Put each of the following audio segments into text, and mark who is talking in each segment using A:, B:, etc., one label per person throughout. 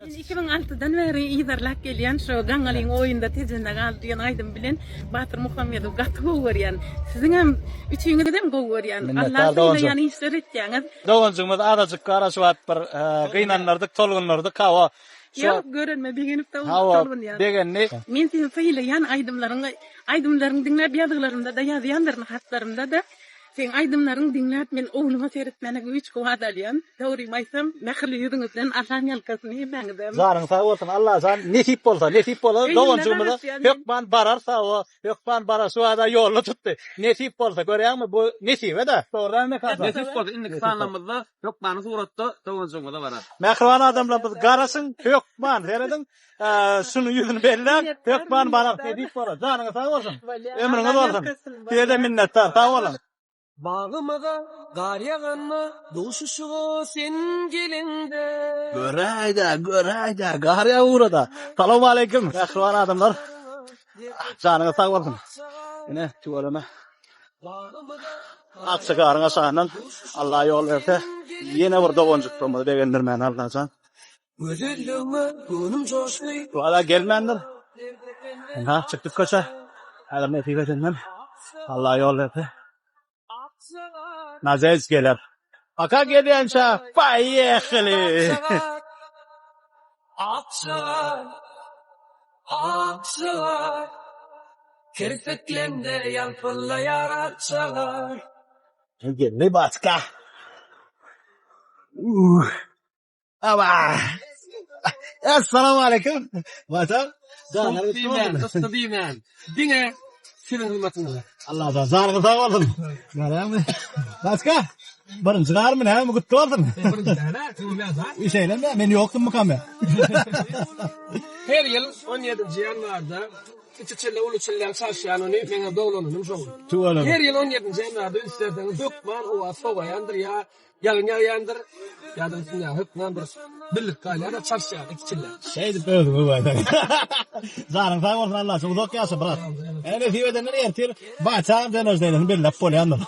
A: Men 2006-dan bäri yzarlap gelýän şu Gaňňalyň oýunda Tejende galdy diýen aýdym bilen Batyr Muhammedowy gaty gowy görýän. Siziňem üçiňizem gowy görýän.
B: Minnetdar
A: Allah
B: doganjygym.
A: sylaýan işler etýäňiz.
B: Doganjygymyz azajyk garaşyp alyp bir gynandyrdyk, tolgundyrdyk hawa. Şu
A: Ýok, görenime begenip
B: hawa
A: tolgunýan.
B: begendi.
A: Men seni sylaýan aýdymlaryňy aýdymlaryňy diňläp ýazgylarymda-da ýazýandyryn hatlarymda-da. Seň aýdymlaryňy diňläp men ogluma seretmäne güýç kuwwat alýan. Dogrymy aýtsam mähirli ýüzüňizden Allam ýalkasyn hemmäňizem.
B: Janyň sag bolsun Allajan nesip bolsa nesip bolar
A: Öýüňde
B: doganjygymyza
A: garaşýan men.
B: hökman bararys hawa hökman barar şu wada ýolda tutdy nesip bolsa görýäňmi bu nesibede dogry dälmi Mekan jan.
C: Nesip bolsa indiki sanlarymyzda hökmany suratda doganjygymyza bararys.
B: Mähriban adamlarymyz garaşyň hökman serediň Şunuň ýüzüni belläp, hökman barar, nesip bolar. Janyňyz sag bolsun. Ömrüňiz bolsun. Size-de minnetdar. Sag boluň.
D: Bagymyza gar ýaganda duşuşyga sen geleňde.
B: Göräýdä, göräýdä, gar ýagyp-da. Salowmaleýkim, mähriban adamlar. Janyňyz sag bolsun. Ine, tüweleme. Akja garyň aşagyndan Allah ýol berse, ýene bir doganjyklarymyzy begendirmäne Allajan.
D: Gözelligňe göwnüm joşdy.
B: Wala gelmändir. Ynha çykdyk köçä. Häzir nesip edenden Allah ýol berse. Nazez geler. Paka gelýänçä poýehali.
D: Akja gar, akja gar, Kirpiklemde ýalpyllaýar akja gar.
B: Geldi baçka. Uh. Aba. Assalamu aleyküm. Vatan.
C: Sowuk diýmän, yssy diýmän, diňe siziň hyzmatyňyzda.
B: Allah da janyňyz sag bolsun. Görýäňmi? Başga? Birinji garmy näme gutly bolsun.
C: Birinji däl-ä,
B: Şeýlemi? Men ýokdummykam men?
C: Her ýyl 17-nji ýanwarda kiçi çille, uly çilläň çalyşýan güni meňem doglan günüm şo gün.
B: Tüweleme.
C: Her ýyl 17-nji ýanwarda üns berseňiz hökman howa sowaýandyr ýa Ýagyn ýagýandyr, ýa-da üstündäki hökman bir birlik galýar-da çalyşýar iki çille.
B: Şeýdip özüňi öwäýseň. Janyň sag bolsun Allajan uzak ýaşa brat. Ene nesip edenden ertir Baçaň den rojdeniyesini belläp bolýandyr.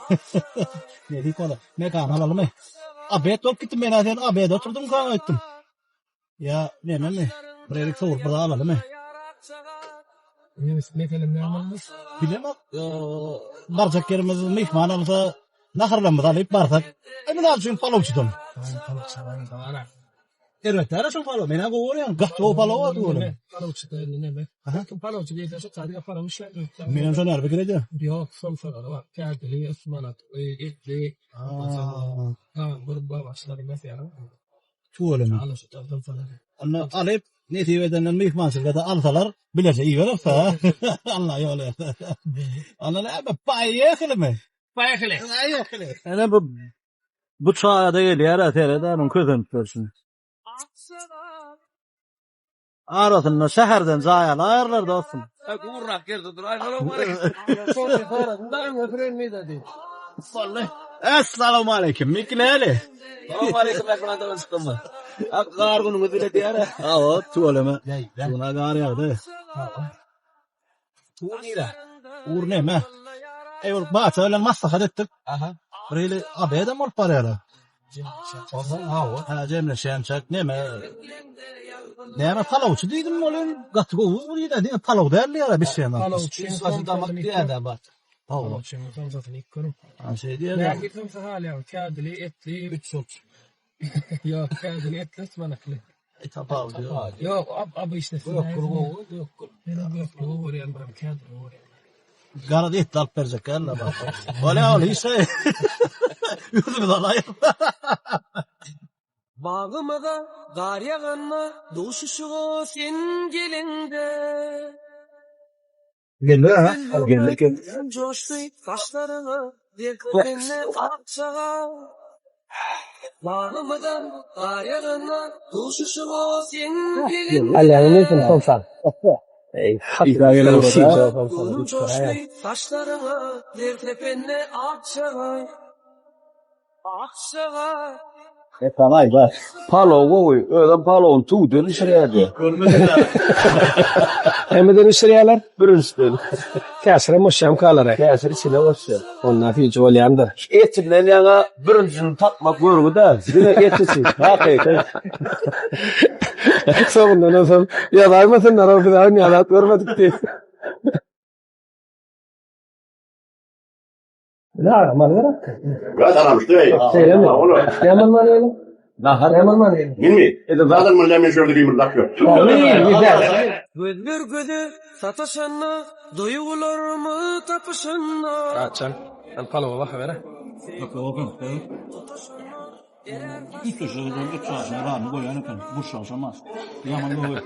B: Nesip bolar. Mekan alalymy? Obed bolup gitdi men-ä sen obed oturdymkaň öýtdüm. Ýa nememi? Bir erik sowuryp bir zat alalymy?
C: Meselem näme boldy?
B: Bilemok. Barjak ýerimiz myhman alsa naharlarymyzy alyp barsak. E mysal üçin palawçydan. Erbet däl-ä şoň palawy. Men-ä gowy görýän. Gaty gowy palaw bar tüweleme.
C: Palawçyda indi neme? Kim palawçy diýse şo taýda palaw bişirýär.
B: Menem şony ýaly pikir edýän.
C: Ýok, somsalary bar. Kädili, ysmanakly, etli. Ha, bir babaçylar meselem.
B: Tüweleme. Onda alyp, nesip edenden myhmançylykda alsalar, bileje ibereris ha. Allah ýol berse. Onda näme, poýehali-mi?
C: Poýehali.
B: Poýehali. Ene bu bu çaýa-da gelýär-ä, seret-ä muň kösenip durşuny. Arasynda şäherden jaý alaýarlar dostum.
C: Gurrak ýerde duraýsalar.
B: Boldy. Essalawmaleýkim Mikleli.
C: Salowmaleýkim mähriban doganjyklarym. Ak gar günüňiz bile diýýär.
B: Hawa, tüweleme. Şuna gar ýagdy.
C: Ugur nirä?
B: Ugur neme? Eý ol Baça bilen maslahat etdik.
C: Aha.
B: Bir hili obedem bolup barýar.
C: Onsoň hawa.
B: Ha, jemleşýänçäk neme? Näme palawçy diýdim welin, gaty gowy bir ýerde diňe palaw däl diýýär bişýän.
C: Palawçy damak diýýär bar.
B: Hawa.
C: Palawçynyň somsasyny iýip görüň.
B: Ha, şeý diýýär.
C: Nähili somsa halýaň? Kädili, etli,
B: üç sort.
C: Ýok, kädili, etli, ysmanakly.
B: Tapawudy ýok.
C: Ýok, obyçnysyny.
B: Gökgül gowy, gökgül.
C: Menem gökgül gowy görýän, biram kädili gowy görýän.
B: Garaz etli alyp berjek däl-de bak. Bolýa ol hiç şey. Özümiz alaýyk.
D: Bagymyza gar ýaganda duşuşyga sen geleňde.
B: Geldi ha. Geldi geldi.
D: Joşdy saçlaryňa dertlerinde akja gar. Bagymyza gar ýaganda duşuşyga sen geleňde.
C: Alýanyň nesini somsaň.
D: Göwnüm joşdy saçlaryňa der sepende akja gar. Akja gar.
B: Mekan bak.
E: Palaw gowy, özem palawyny tüwden bişirýärdi.
C: Nämeden bişirýärler?
E: Bürünçden.
C: Käşirem goşýam kalara.
E: Käşir içine goşýar.
C: Onda süýji bolýandyr.
E: Etinden ýaňa bürünjini tapmak görgi däl. Diňe et üçin. Hakyky.
C: Soňundan soň ýazaýmasynlar, biz ony ýazap görmedik diýip. Nahar mal gerek. Şeýlemi? Näme almaly ýöne?
E: Nahar.
C: Näme almaly ýöne?
F: Menmi? Zaten men näme şöyle diýip lak ýok.
D: Gözler göze sataşanda, duýgularymyz tapyşanda.
C: Ratjan, sen palowa baha ber-ä.
B: Üç ýaşyna garny goýan eken. Buşlaşamaz. Ýaman gowy.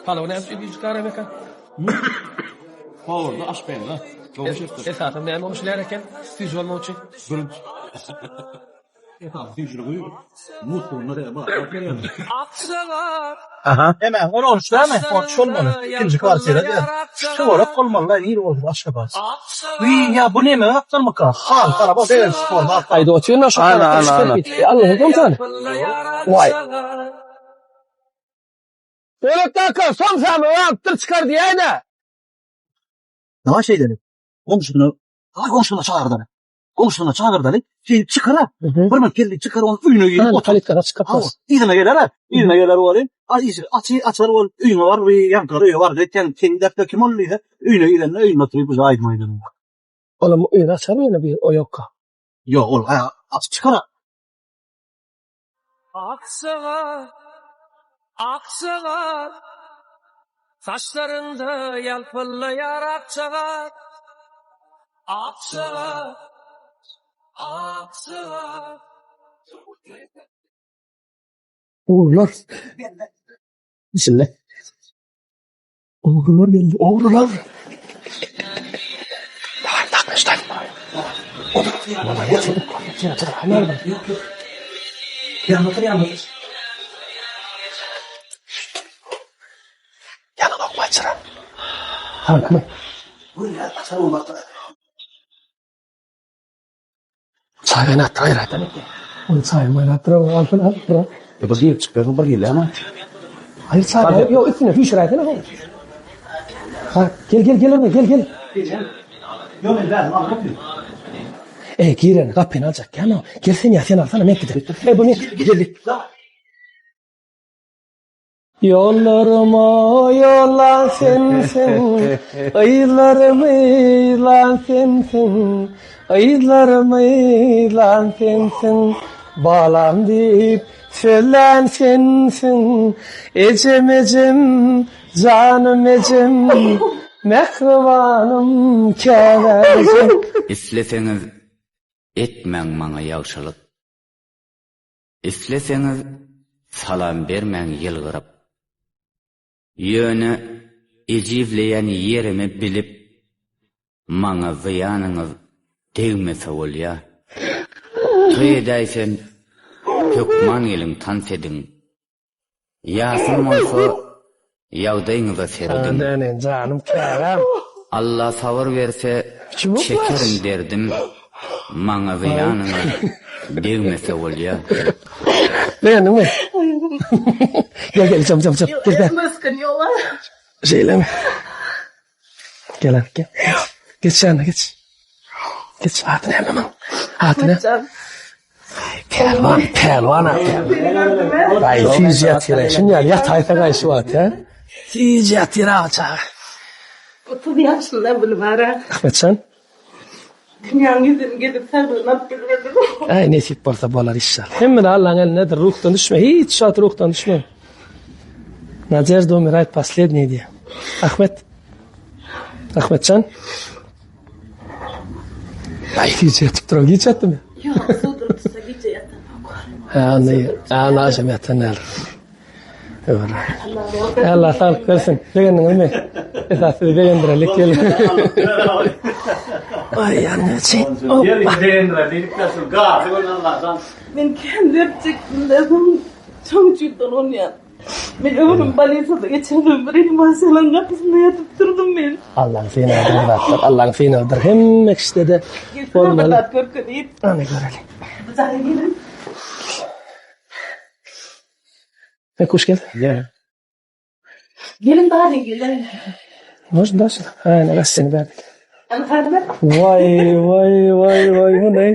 C: Palow näme üçin güýçli garam eken?
B: Powurda aşpezde. Gowy şefdir.
C: Esasan näme goşulýar eken süýji bolmak üçin?
B: Bürünç. Esasy süýjüligi muzlugynda bar.
D: Akşalar
B: Eme, ol olmuş dämi? Olmuş bolmaly. Ikinji kwartira diýär. Şu töwerek bolmaly-da, nire bolsa Aşgabat. Wiý, ýa bu neme gapdalmyka? Hal, tarap o begenç sport.
C: Aýdyp otyryn-a şu
E: Ana, ana, ana.
C: Allah'ym sen. Waý. Döwlet kaka, soň samy alypdyr çykar diýäýdä.
B: Dawa şeýdeli. Goňşusyny, aý goňşusyny çagyrdaly. Goňşusyny çagyrdaly. Şeýdip çykar-a. Bir minut geldi çykar onuň öýüne girip otur.
C: Kalitkada çykyp
B: Hawa, yzyna geler-a. Yzyna geler welin, a işigi aç, açar ol öýüňe bar, bir ýaňkylar öýe bar diýip, sen sen däpde kim boldy diýse, öýüne girende öýünde oturyp bu aýdym aýdar.
C: Olam öýüni açarmy ýöne bir o ýokka?
B: Ýok, ol açyp çykar-a.
D: Akşagar, akşagar, Saçlaryňda ýalpyllaýar akşagar, Akşagar, akşagar.
C: Ogrular. Içinde. Ogrular geldi, ogrular. Daway, takla, ştaý.
B: Ýanynda otur, ýanynda otur.
C: Ýananok maçyra. Haňkymy?
B: Görýär, açar bolmazda.
C: Çaý gaýnatdyr gaýratdan etdi. Ony çaýym gaýnatdyr, alsyn alyp bir.
E: E bu girip çykýarsyň bir hili ama.
C: Haýyr çaý ýok üstüne hüşüräýsene. Ha, gel gel gel orna gel gel.
B: Ýok men bärim alyp otyryn.
C: Ey giren gapyny aljak ýa Gel sen ýa sen alsana men gidip. Ey bu men gel. Ýollaryma ýollan sensiň, Yzlarymy yzlan sensiň, Yzlarymy yzlan sensiň, Balam diýip sözlän sensiň, Ejem ejem, janym ejem, Mähribanym käbäm ejem.
G: Isleseňiz etmäň maňa ýagşylyk. Isleseňiz salam bermäň ýylgyryp. Ýöne ejizleýän ýerimi bilip maňa zyýanyňyz degmese bolýa. Toý edäýsem hökman geliň tans ediň. Ýasym bolsa ýagdaýyňyza serediň.
C: Dänen janym käbäm.
G: Alla sabyr berse çekerin derdim maňa zyýanyňyz degmese bolýa.
C: Begendiňmi? Gel gel jam jam jam. Gel gel. Şeýlemi? Gel alyp gel. Geç ýanyna geç. Geç ady näme muň? Ady näme? Pälwan, pälwan ady. Aý, süýji ýatyr. Şun ýaly ýataýsa gaý şu wagt, hä? Süýji ýatyr aw çaga.
A: 30 ýaşynda Gülbara.
C: Ahmetjan.
A: Dünýäň ýüzüni gezip saglygyny alyp bilmedim.
C: Aý, nesip bolsa bolar inşallah. Hemme Allaň elindedir. Ruhdan düşme. Hiç wagt ruhdan düşme. Nadejda umiraýt posledniý diýýär. Ahmet. Ahmetjan. Aý, gije ýatyp duran, giç ýatdymy?
A: Ýok, sudur tutsa gije ýatanok.
C: Ha, onda, ha, agşam ýatan däl. Allah saglyk bersin. Begendiňizmi? Esas sizi begendirelik gel. Aý, ýangyç.
A: Men kän dert çekdim-de, soň şoň üçin dolanýan. Men ömrüm bolnisada geçirdim, reanimasiýalaryň gapysynda ýatyp durdum men.
C: Allaň synagydyr bu zatlar. Allaň synagydyr. Hemme kişide-de
A: bolmaly. Bir zat görkezeyim.
C: Ana göreli.
A: Bu jaýa geliň.
C: Mekuş gel.
E: Gel.
A: Gelin bari gelin.
C: Можно дальше? Ha, ne seni berdik.
A: Ana
C: Vay vay vay vay bu ne?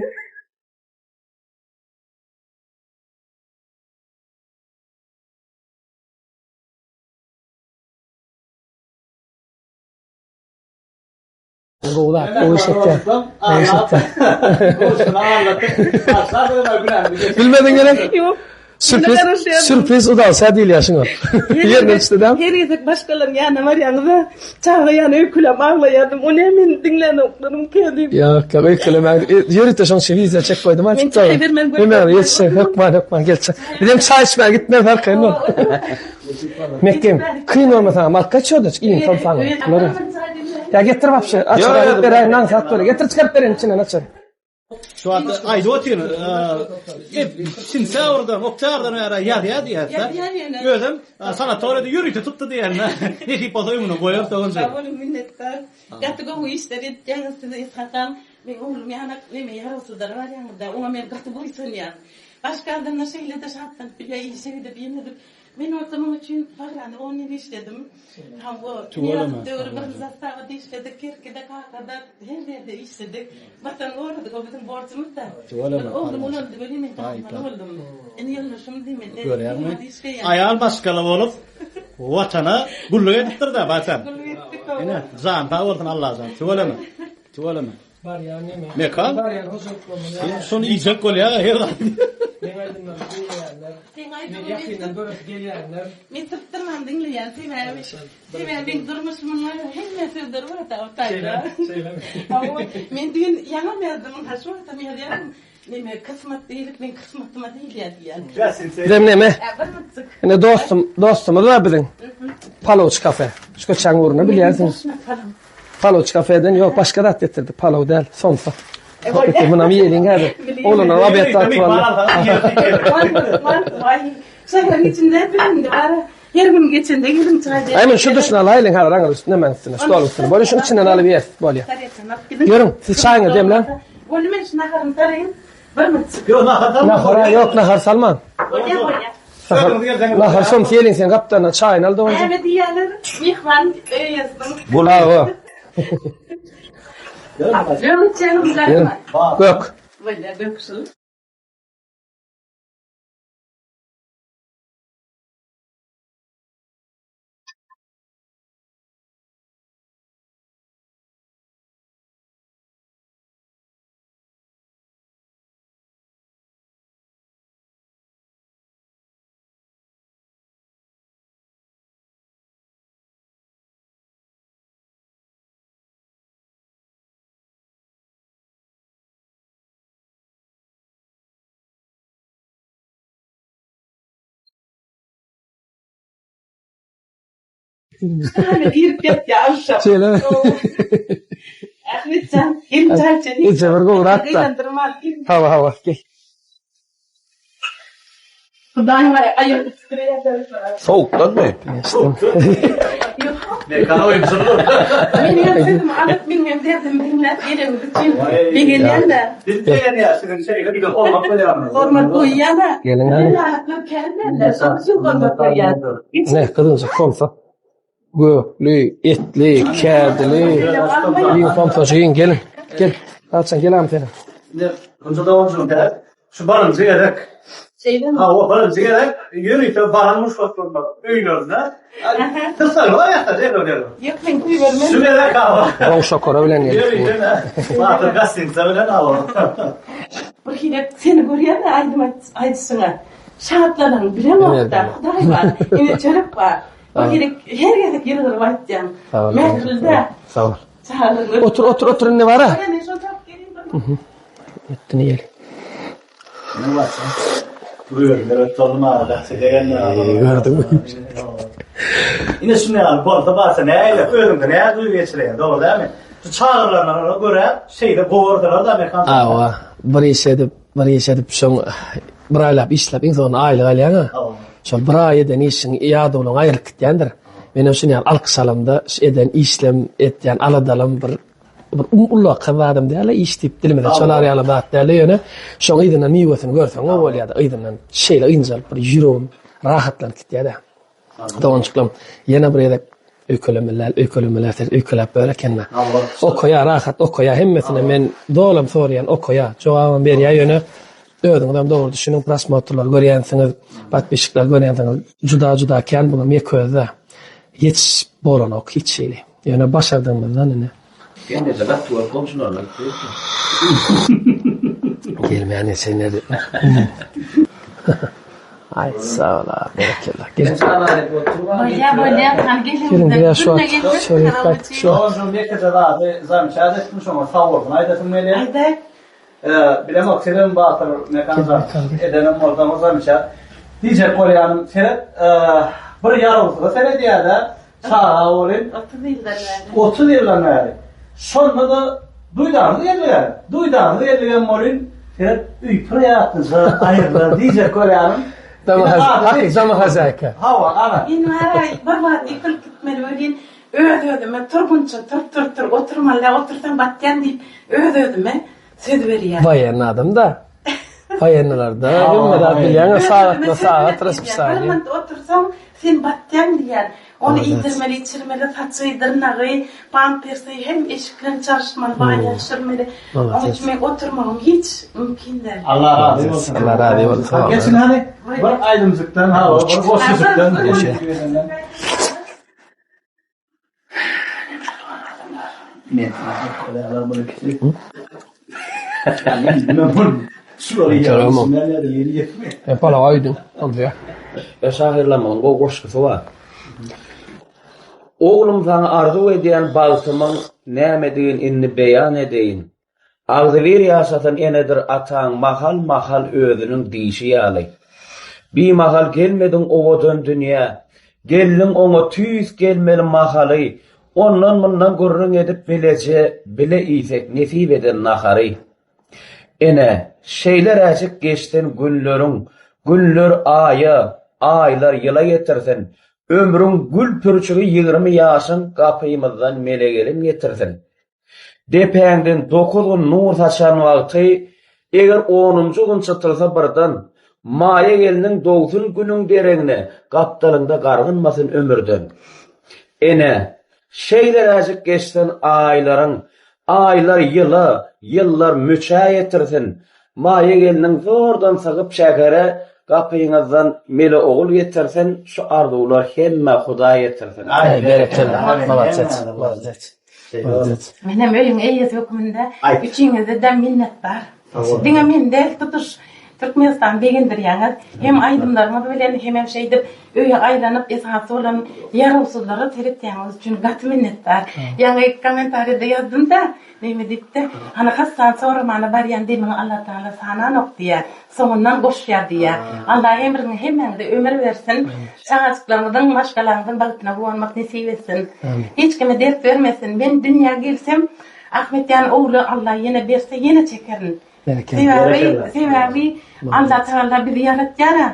C: Gowy zat, gowy iş etýär. Gowy iş etýär. Bilmediň gerek?
A: Ýok.
C: Sürpriz, sürpriz udalsa diýilýär şuňa. Ýerine düşdi däl?
A: Her gezek başgalaryň ýanyna barýaňyz-a, çaga ýany öýkelem aglaýardym. O näme meni diňlänoklarym kä diýip.
C: Ýok, ýok, öýkelemäň. Ýörite şoň üçin wideo çekip goýdum.
A: Men çaý bermän
C: görmedim. Ýetişen, hökman, hökman gelçek. Bizem çaý içmäge gitmeris arkaýyn bol. Mekgem, kyn bolmasa saňa malka çördeç, iýiň soň saňa. Ýa getir wapşe, açar aýryp beräýin, nan sat bolýar. Getir çykaryp bereýin içinden açar.
B: Şu wagt aýdyp otyryn, sentýabrdan, oktýabrdan bäri ýazýar diýýär-de.
A: Ýazýar ýöne.
B: Özem sanatoriýada ýörite tutdy diýende, nesip bolsa öňüne goýarys doganjyk.
A: Sag boluň, minnetdar. Gaty gowy işler edýäňiz siz esasan. Meň oglum ýanak neme ýarawsyzlara barýaňyzda, oňa men gaty buýsanýan. Başga adamlar şeýle-de şatlanyp bilýär, işe gidip, ýene edip. Men bolsa muň üçin Pagranda on ýyl işledim. Hawa, Nyýazow döwri birinji zastawada işledik, Kerkide, Kakada, her ýerde işledik. Watan goradyk, o biziň borjumyz-da. Bir oglum ulaldy welin men gahryman boldum. Indi ýoldaşym diýmedi.
B: Görýäňmi? Aýal maşgala bolup, Watana gulluk edipdir-dä, Watan.
A: Gulluk etdik, hawa.
B: Ine, jany sag bolsun Allajan. Tüweleme. Tüweleme.
C: Barýan neme?
B: Mekan?
C: Barýan hojalyklarymyz.
B: Sen şony iýjek bolýar her zat.
C: Meň aýdymlarymy diňleýänler.
A: Seň
C: Meni
A: aýdymyňy
C: ýakyndan göresi gelýänler.
A: Men sypdyrman diňleýän sebäbi sebäbi meň durmuşymyň hemme sözleri bar da o taýda.
C: Şeýlemi?
A: Hawa, men düýn ýaňam ýazdym, ynha şu wagtam ýazýaryn. Neme kysmat diýlip meň kysmatyma diýilýär diýýän.
C: Bizem neme?
A: Ä bir mutjyk.
C: Ine dostum, dostumyz bar biziň. Palawçy kafe. Şu köçäň ugrunda bilýänsiňiz. Palawçy kafeden ýok başga zat getirdi. Palaw däl, somsa. Getir munam iýeliň häzir. Oglanlar obed wagty boldy.
A: Şäheriň içinde bilindi bar. Her gün geçende geliň çaý
C: Aý men şu duşuna alaýlyň häzir aňyr üstüne men üstüne stoluň üstüne. Bolýa şuň içinden alyp iýeris bolýa. Ýörüň siz çaýyňyzy demläň.
A: Boldy men şu naharymy saraýyn. Bir minut.
B: Ýok nahar salma.
C: Nahara ýok nahar salmaň.
A: Bolýa bolýa.
C: Nahar somsa ýeliň sen gapdalyndan çaýyny al doganjyk.
A: Näme diýýärler? Myhman öý eýesiniň.
C: Hawa. Gök.
A: Bolýa gök şul. Hany girip ýatýar agşam.
C: Şeýlemi?
A: Ahmetjan, gelin çaý içeli.
C: Eje bir gowrak-da.
A: Gynandyrman, gelin.
C: Hawa, hawa, gel.
A: Hudaýym aý, aýagym titreýär.
E: Sowukdanmy?
B: Mekan oýunçylyk.
A: Meniň hem sözümi alyp, meniň hem derdimi diňläp geleniňiz üçin begenýän-de.
B: Biz begenýäs siziň şeýle bize hormat goýýanyňyza.
A: Hormat goýýan-a.
C: Geliň hany.
A: Bize kän däl-de, şonuň üçin hormat goýýan.
C: Ine, gyzynjyk somsa. Gökli, etli, kädili. Iýiň somsajyk iýiň, geliň. Gel. Haçan gel am sen.
B: Indi Gunça doganjygym gerek. Şu birinji gezek.
A: Şeýlemi?
B: Hawa, birinji gezek ýörite baran muşdaklarymyz öýlerinde. Gyssagly barýarlar, derrew derrew.
A: Ýok, men goýbermen.
B: Şu gezek hawa.
C: Goňşokara bilen geldik.
B: Ýörite Batyr gostinitsa bilen hawa.
A: Bir hili seni görýän-de aýdym aýdyşyňa. Şatlanyň bilemok-da, Hudaý bar, ine çörek bar. Bir hili her gezek ýylgyryp aýtýaň. Mähirli-dä.
C: Sag bol.
A: Çagalygyň
C: Otur, otur, otur indi bara.
A: Men şony tapyp geleyim bir.
C: Etdini ýeli. Gördüňmi?
B: Ine şuny ýaly bolsa barsa näle özüňde näme duýgy geçirýäň dogry dälmi? Şu çagyrylanlara görä şeýle gowardylar da mekan.
C: Hawa, bir iş edip, bir iş edip şoň bir aýlap işläp iň soňunda aýlyk alýaň-a. Şol bir aý eden işiň ýadawlygyň aýrylyp gitýändir. Menem şuny ýaly alkyş alamda şu eden işlem, etýän aladalam bir Bir ullakan zadam däl-le iş diýip dilimize çalar ýaly zat däl-le ýöne şoň yzyndan miwesini görseň gowy bolýar-da yzyndan şeýle ynjalyp bir ýüregim rahatlanyp gitýär-de. Doganjyklarym ýene bir gezek öýkelemeli däl öýkelemeli däl öýkeläp ýör eken-de. Okaýar rahat okaýar hemmesine men dolam soraýan okaýar jogabam berýär ýöne özüňizem dogry düşüniň prosmotrlary görýänsiňiz podpisçikleri görýänsiňiz juda juda kän bulam ýeke özi-de ýetişip bolanok hiç hili. Ýöne başardygymyzdan ine.
E: Gelneje gaty görüp goňşularyna gitdi.
C: Gelmeýän geçen ýerde. Aý sag bol aga berekella. Gel.
A: Bolýa bolýa hany
C: Gelin
A: geliň
C: biraz şu wagt şöyle gaýtdyk şu wagt.
B: Şonuň ýekeje zady zamçat etdim şoňa sag bolsun aýdasym gelýär.
A: Aýdaý.
B: Bilemok sizem Batyr Mekan jan edenem bolsaňyz zamçat. Diýjek bolýanym seret bir ýarawsyza seredýädä çaga welin
A: 30 ýyldan bäri.
B: 30 ýyldan bäri. Şonda-da duýdansyz geldiler. Duýdansyz geldigem welin seret öý priýatnyja aýyrdylar diýjek bolýanym.
C: Domohozýaýka.
B: Hawa, ana.
A: Indi haraý bir wagt ýykylyp gitmeli welin öz-özüme tur Gunça tur tur tur oturmaly däl otursaň batýaň diýip öz-özüme söz berýän.
C: Waýenny adam-da. Waýennylarda hemme zat bilýäň-ä sagatma sagat raspisaniýa.
A: Bir minut otursaň sen batýaň diýýän. Ony iýdirmeli, içirmeli, saçy, dyrnagy, pampersi, hem eşiklerini çalyşmaly, banýa düşürmeli. Onuň üçin meň oturmagym hiç mümkin däl.
B: Allah razy bolsun.
C: Allah razy bolsun.
B: Geçin hany bir aýdymjykdan hawa bir goşgujykdan.
C: E palaw aýdyň. Bolýa.
E: E şahyrlarymyzyň gowy goşgusy bar. Oglum saňa arzuw edýän bagtymyň nämedigin indi beýan edeýin. Agzybir ýaşasyn enedir ataň mahal-mahal özüniň diýşi ýaly. Bimahal gelmediň owadan dünýä, geldiň oňa tüýs gelmeli mahaly, ondan-mundan gürrüň edip bileje bile iýsek nesip eden nahary. Ene, şeýleräjik geçsin günleriň, günler aýa, aýlar ýyla ýetirsin, ömrüň gül pürçügi 20 ýaşyň gapymyzdan mele gelin getirsin. Depäňden dokuz gün nur saçan wagty, eger onunjy gün çytylsa birden, Maýa gelniň dogsun günüň deregne, gapdalyňda gargynmasyn ömürden. Ene, şeýleräjik geçsin aýlaryň, aýlar ýyla, ýyllar müçä ýetirsin, Maýa gelniň zordan sygyp şähere, gapyňyzdan mele ogul getirsin, şu arzuwlar hemmä Hudaý ýetirsin.
C: Aý, berekella, molodec, molodec.
A: Menem öýüň eýesi hökmünde üçiňize-de minnetdar. Diňe men däl, tutuş Türkmenistany begendirýäňiz. Hem aýdymlaryňyz bilen, hemem şeýdip öýe aýlanyp esasy bolan ýarawsyzlara seretýäňiz üçin gaty minnetdar. Ýaňy kommentariýada ýazdym-da, Näme diýipdir? Hany hassany soramana barýan demiňi Allatagala sananok diýýär. Soňundan goşýar diýýär. Alla hemriňe hemmäňize ömür bersin. Çagajyklaryňyzyň, maşgalaňyzyň bagtyna guwanmak nesip etsin. Hiç kime dert bermesin. Men dünýä gelsem, Ahmetjan ogly Alla ýene berse ýene çekerin. Sebäbi, sebäbi Allatagala bizi ýaratýar-a.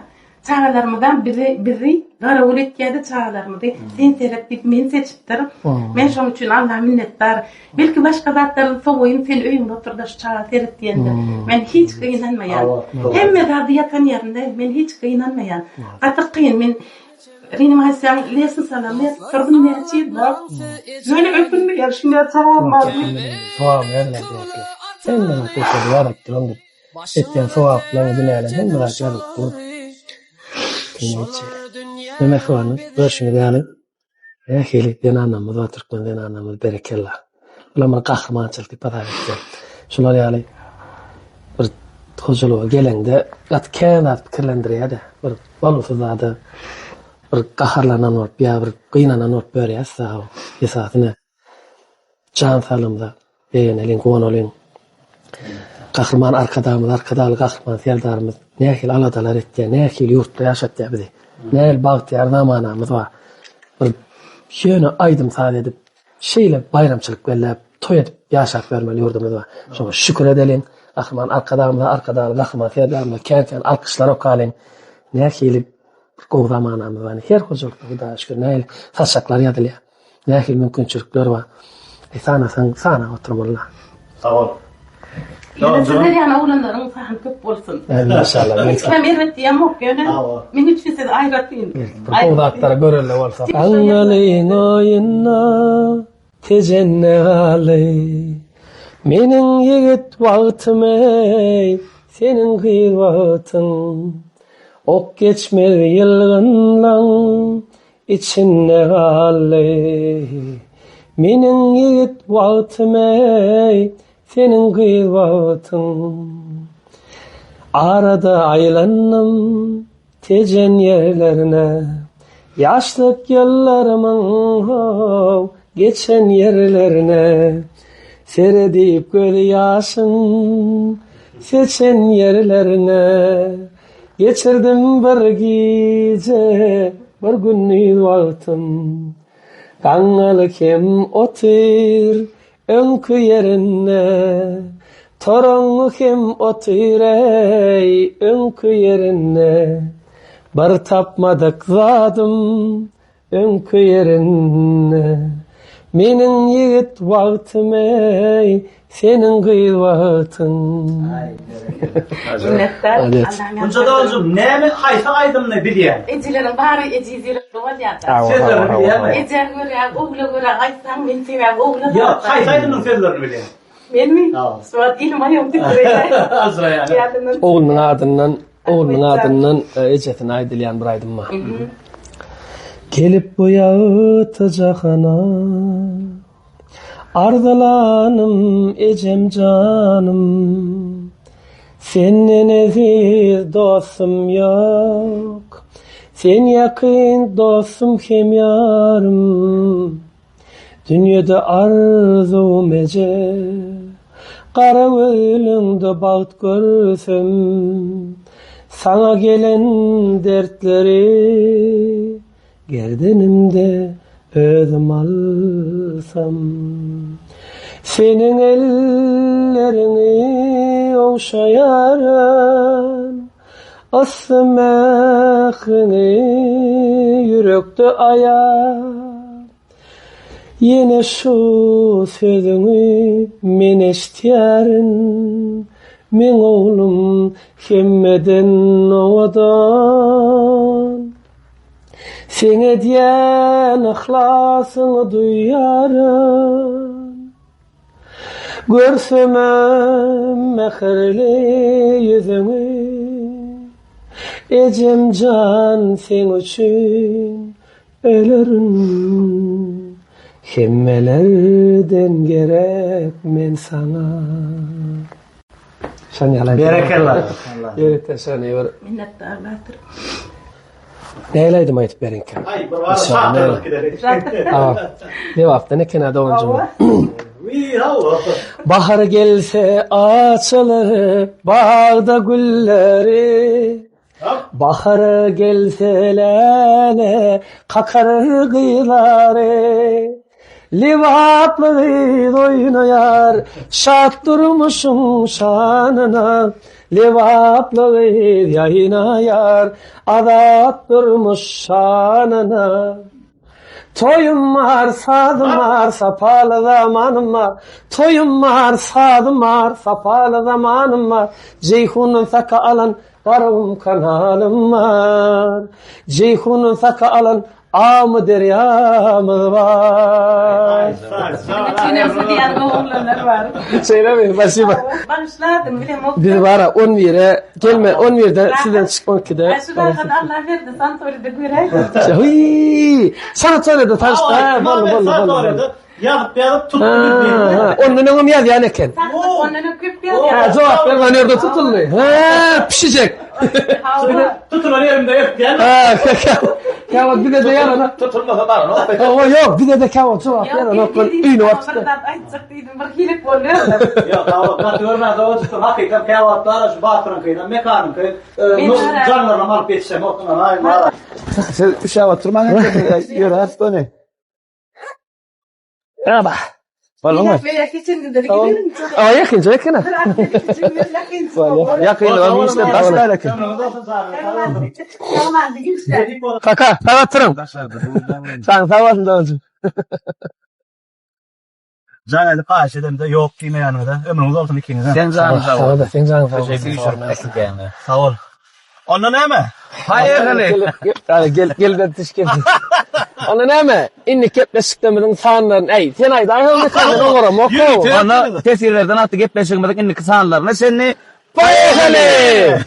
A: Çagalarymyzam bizi bizi garawul etýärdi çagalarymyzy sen seret diýip meni seçipdir. Men şoň üçin Allaha minnetdar. Belki başga zatlary sowaýyn sen öýüňde oturda şu çaga seret diýende. Men hiç gynanmaýan. Hemme zady ýatan ýerinde men hiç gynanmaýan. Gaty kyn men reanimasiýaň lesnisalarynda ýatyp durdum näçe ýyllap. Ýöne ökünmeýän şunýa çagam bar diýip.
C: Sogap berler diýipdir. Hemme zat ýazyp durandyr. Etýän sogaplaryň, günäleriň hemme zat ýazylyp dur. Ine mähribanlar, görşüňiz ýaly, nähili zenanlarymyz bar, türkmen zenanlarymyz, berekella. Bular bir gahrymançylyk diýip hasap etýän. Şular ýaly bir hojalyga geleňde gaty kän zat pikirlendirýär-de. Bir bolgusyz zada bir gaharlanan bolup ýa bir gynanan bolup ýörýäs-de, esasy ne? Jan saglygymyza begeneliň, guwanalyň. Gahryman Arkadagymyz, Arkadagly Gahryman Serdarymyz nähili aladalar etýär, nähili ýurtda ýaşatýar bizi. Nähili bagtyýar zamanamyz bar. Bir ýöne aýdym-saz edip, şeýle baýramçylyk belläp, toý edip ýaşap ýörmeli ýurdumyz bar. Şoňa şükür edeliň. Gahryman Arkadagymyza, Arkadagly Gahryman Serdarymyza kän-kän alkyşlar okalyň. Nähili gowy zamanamyz bar. Her hojalykda Hudaýa şükür nähili saçaklar ýazylýar. Nähili mümkinçilikler bar. E, sanasaň sanap oturmaly.
B: Sag bol.
A: Ýöne sizler ýaly oglanlaryň sany köp bolsun.
C: Maşallah.
A: Hiç kimem erbet diýemok ýöne meň üçin siz aýratyn.
C: Gowy zatlara görelde bolsa. Aňňalyň oýunda Tejende galdy. Meniň ýigit wagtym eý, seniň gyz wagtyň. Ok geçmez ýylgynlaň Içinde galdy. Meniň ýigit wagtym eý, seniň gyz wagtyň. Arada aýlandym Tejen ýerlerine, Ýaşlyk ýyllarymyň how, geçen ýerlerine. Seredip göz ýaşyň seçen ýerlerine. Geçirdim bir gije, bir gündiz wagtym. Gaňňaly hem otyr öňki ýerinde, Toraňňy hem otyr eý öňki ýerinde. Bir tapmadyk zadym öňki ýerinde. Meniň ýigit wagtym eý, seniň gyz wagtyň.
A: Minnetdar.
B: Gunça doganjygym näme haýsy aýdymyny bilýäň?
A: Ejeleriň bary ejiz ýürekli bolýar-da.
B: Sözlerini bilýäňmi?
A: Ejä görä, ogla görä aýtsaň, men sebäbi ogla
B: Ýok, haýsy aýdymyň sözlerini bilýäň?
A: Menmi? Şu wagt elim aýagym titreýär.
B: Aljyraýar.
C: Oglunyň adyndan, oglunyň adyndan ejesine aýdylýan bir aýdym bar. Gelip bu ýagty jahana Arzylanym ejem janym Senden eziz dostum ýok Sen ýakyn dostum hem ýarym Dünýede arzuwym eje Gara gözleňde bagt görsem Saňa gelen dertleri Gerdenimde özüm alsam, Seniň elleriňi ogşaýaryn, Yssy mähriňi ýürekde aýap, Ýene şu sözüňi men eşitýärin, Meň oglum hemmeden owadan. Seň edýän yhlasyňy duýýaryn. Görsemem mähirli ýüzüňi, Ejem jan seň üçin ölerin. Hemmelerden gerek men saňa. Şony ýaly.
B: Berekella.
C: Ýörite şony bir.
A: Minnetdar Batyr.
C: Nähili aýdym aýdyp beriňkä?
B: Aý, bir wagt şatlyk gideli.
C: Lebapdan eken-ä doganjygym.
B: Wiý, hawa.
C: Bahar gelse açylar bagda gülleri. Bahar gelse läle kakar gyzlary. Lebaply gyz oýnaýar şat durmuşyň şanyna. Lebaply gyz ýaýnaýar azat durmuş şanyna. Toýum bar, sazym bar, sapaly zamanym bar. Toýum bar, sazym bar, sapaly zamanym bar. Jeýhundan saka alan Garagum kanalym bar. Jeýhundan saka alan Amu derýamyz bar.
A: Üçinem diýen oglanlar bar.
C: Şeýlemi? Spasiba.
A: Bagyşladym bilemok.
C: Biz bara 11-e gelme 11-de sizden çyk 12-de.
A: Şu rahat Allah berdi sanatoride göräýdim.
C: Hüý! Sanatoride tanyşdyk. Ha, boldy, boldy, boldy.
B: Ýazyp ýazyp tutdy bildi.
C: Ondan öňem ýazýan eken.
A: Ondan öň köp ýazýan.
C: Ha, jogap bermän ýerde tutuldy. Ha, pişijek.
B: Tutulan ýerimde öpýän.
C: Ha, käwagt bize-de ýaranok.
E: Tutulmasa baranok.
C: Hawa, ýok, bize-de käwagt jogap berenok. Bir öýüne baryp
A: Bir
C: çykdy.
A: zat aýtjak diýdim, bir hilik boldy.
B: Ýok, hawa, gaty görmän dogan çykdym. Hakykat käwagt bar, şu Batyryňkynam, Mekanyňky, janlarynam alyp ýetişemok, ynanaýyň bar.
E: Siz üşäp oturmaň, ýöräris göni.
C: Aba.
E: Bolduňmy?
C: Aa, ýakynja eken.
E: Ýakynlygam işde daş däl eken.
C: Kaka, sag oturyň. Sag sag bolsun doganjygym.
B: Jaň edip haýyş edemde ýok diýmeýäniňize ömrüňiz bolsun ikiňize.
E: Seň janyň sag bolsun.
C: Seň janyň sag bolsun.
B: Sag bol. Onda näme?
E: Haýyr hany.
C: Gel, gel, gel ben tiş gel. Onda näme? Indi gepleşiklerimiziň sanlaryny, äý, sen aýdaý hany sen oňaramok.
E: Onda teswirlerden atly gepleşigimiziň indiki sanlaryna çenli
C: Poýehali!